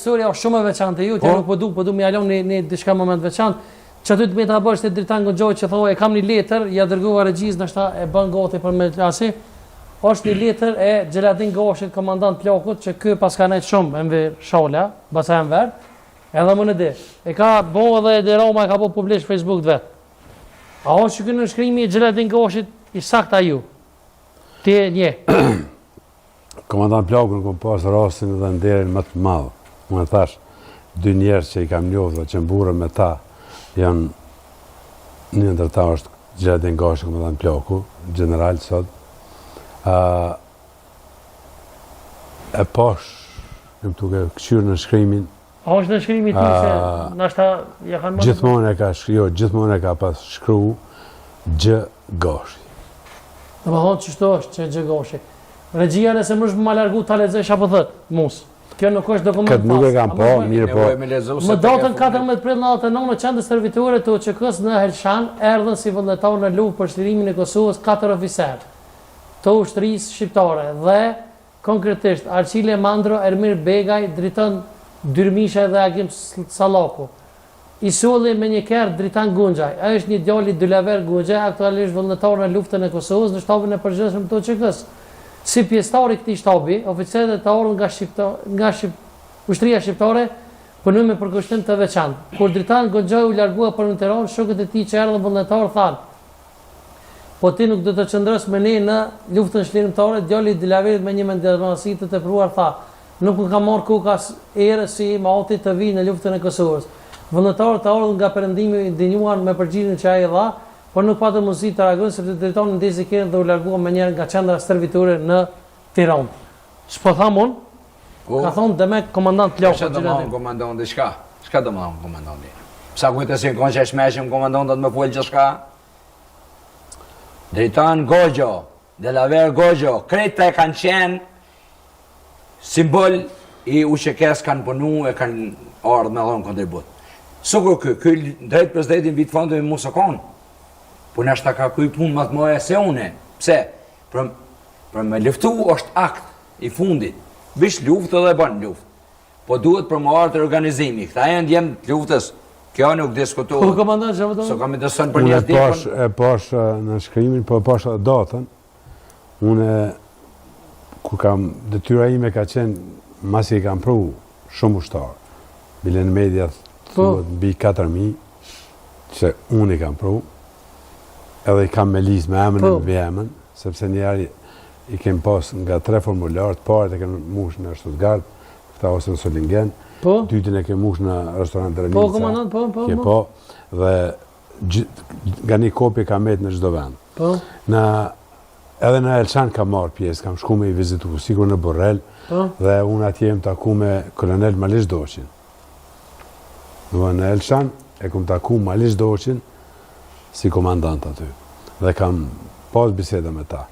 Historia është shumë e veçantë e jutja, po. nuk po du, po du me ja lon një, një diçka moment veçantë. Që aty të meta bësh te Dritan Gonxhoj që thoë e kam një letër, ja dërgova regjisë, ndoshta e bën gati për me asi. Është një letër e Xheladin Gashit, komandant Plakut, që ky paska nejt shumë Enver Shala, baca Enver, edhe më në di. E ka bo edhe Edi Rama e ka bo publik Facebook të vet. A është që ky nënshkrimi i Xheladin Gashit i saktë a ju? Ti e njeh. Komandant Plakun kom pas rastin dhe nderin më të madh. Unë e thash, dy njerëz që i kam njohur dhe që mburrem me ta, janë një ndër ta është Xheladin Gashi, komandant Plaku, gjeneral sot. Ë e pash, jam tuke këqyrë nënshkrimin. A është nënshkrimi i tij se ndoshta ja kanë marrë? Gjithmonë e ka shkru, jo, gjithmonë e ka pas shkru Gj Gashi. Domethonë qështu është që Gj Gashi. Regjia nëse më është ma largu ta lexojsh apo thot, mus. Kjo nuk është dokument Këtë nuk e kam pa, mirë po. Më datën 14 prill 99 në qendër stërvitore të UÇK-së në Helshan erdhën si vullnetarë në luftë për çlirimin e Kosovës katër oficerë të ushtrisë shqiptare dhe Konkretisht, Arqile Mandro, Ermir Begaj, Driton Dyrmishaj dhe Agim Sallaku. I solli me një kerr Dritan Gonxhaj. Ai është një djalë i Dylaver Gonxhaj, aktualisht vullnetar në luftën e Kosovës në shtabin e përgjithshëm të UÇK-së. Si pjesëtar i këtij shtabi, oficerët e ardhur nga nga ushtria shqiptare punojnë me përkushtim të veçantë. Kur Dritan Gonxhaj u largua për në Tiranë, shokët e tij që erdhën vullnetarë thanë, Po ti nuk do të qëndrosh me ne në luftën çlirimtare, djali i Dilaverit me një mendjemadhësi të tepruar tha, Nuk më ka marrë koka erë si im ati të vij në luftën e Kosovës. Vullnetarët e ardhur nga perëndimi u indinjuan me përgjigjen që ai dha, por nuk patën mundësi të reagojnë sepse Dritani ndezi kerrin dhe u largua menjëherë nga qendra stërvitore në Tiranë. S'po tham unë, po. ka thonë demek komandant Plaku. Çka do të thonë komandanti çka? Çka do të thonë komandanti? Psa kujtë se konë që është meshëm komandantët me fol gjithçka? Dritan Goxho, Delaver Goxho, krejt e kanë qenë simbol i UÇK-s kanë punu e kanë ardhë me dhonë kontribut. Sukur ky, ky drejt për drejtin vit fondu i mu s'konë. Po nashta ka kry punë më të mëdha se une. Pse? Për, për me luftu është akt i fundit. Vish luftë edhe bën luftë. Po duhet për më ardhë organizimi. Këta janë djem të luftës. Kjo nuk diskutohet. Po komandant çfarë do? S'o kam i dëson për një ditë. Unë e pash nënshkrimin, po e pash edhe datën. Unë kur kam detyra ime ka qenë masi i kam pru shumë ushtar. Bile në media po. thuhet mbi 4000 që unë i kam pru. Edhe i kam me listë me emën e po. mbiemën, sepse një i kem pas nga tre formular, të parët e kem mush në Stuttgart, këta ose në Solingen, po. dytin e kem mush në restorant Drenica, po, komandant, po, po, po. po, dhe nga një kopje ka met në çdo vend. Po. Në, edhe në Elshan kam marrë pjesë, kam shku me i vizitu, sikur në Burrel, po. dhe unë atje jem taku me kolonel Malish Doçin. Dhe në Elshan e kom taku Malish Doçin si komandant aty. Dhe kam pas biseda me ta.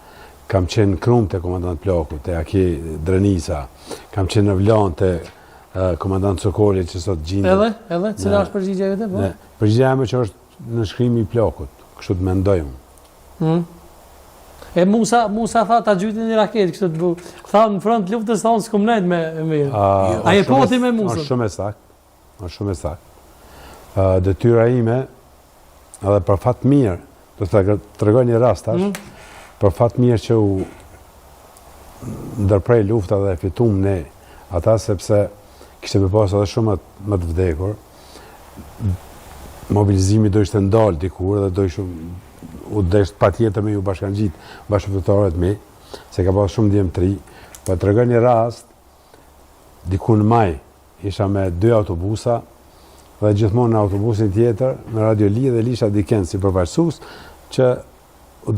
Kam qenë në Krumë te komandant Plaku, te Aki Drenica. Kam qenë në Vlonë te komandant Sokoli që sot gjindet. Edhe, edhe, cila është përgjigja jote, po? Përgjigja ime që është nënshkrimi i Plakut, kështu të mendoj unë. Hmm. E Musa, Musa tha ta gjujtë një raketë, kështu të bu. Tha në front luftës, tha unë s'kum nejt me me. A e poti me Musën? Është shumë e saktë. Është shumë e saktë. Detyra ime, edhe për fat mirë, do të tregoj një rast tash, mm. për fat mirë që u ndërpre lufta dhe e fitum ne ata sepse kishte me pas edhe shumë më të vdekur. Mobilizimi do ishte ndalë dikur dhe do ishte u desht patjetër me ju bashkangjit bashkëluftëtarët mi, se ka pas shumë djem të ri. Po e tregoj një rast, diku në maj, isha me dy autobusa, dhe gjithmonë në autobusin tjetër, me radio lidh e lisha diken si përfaqësues, që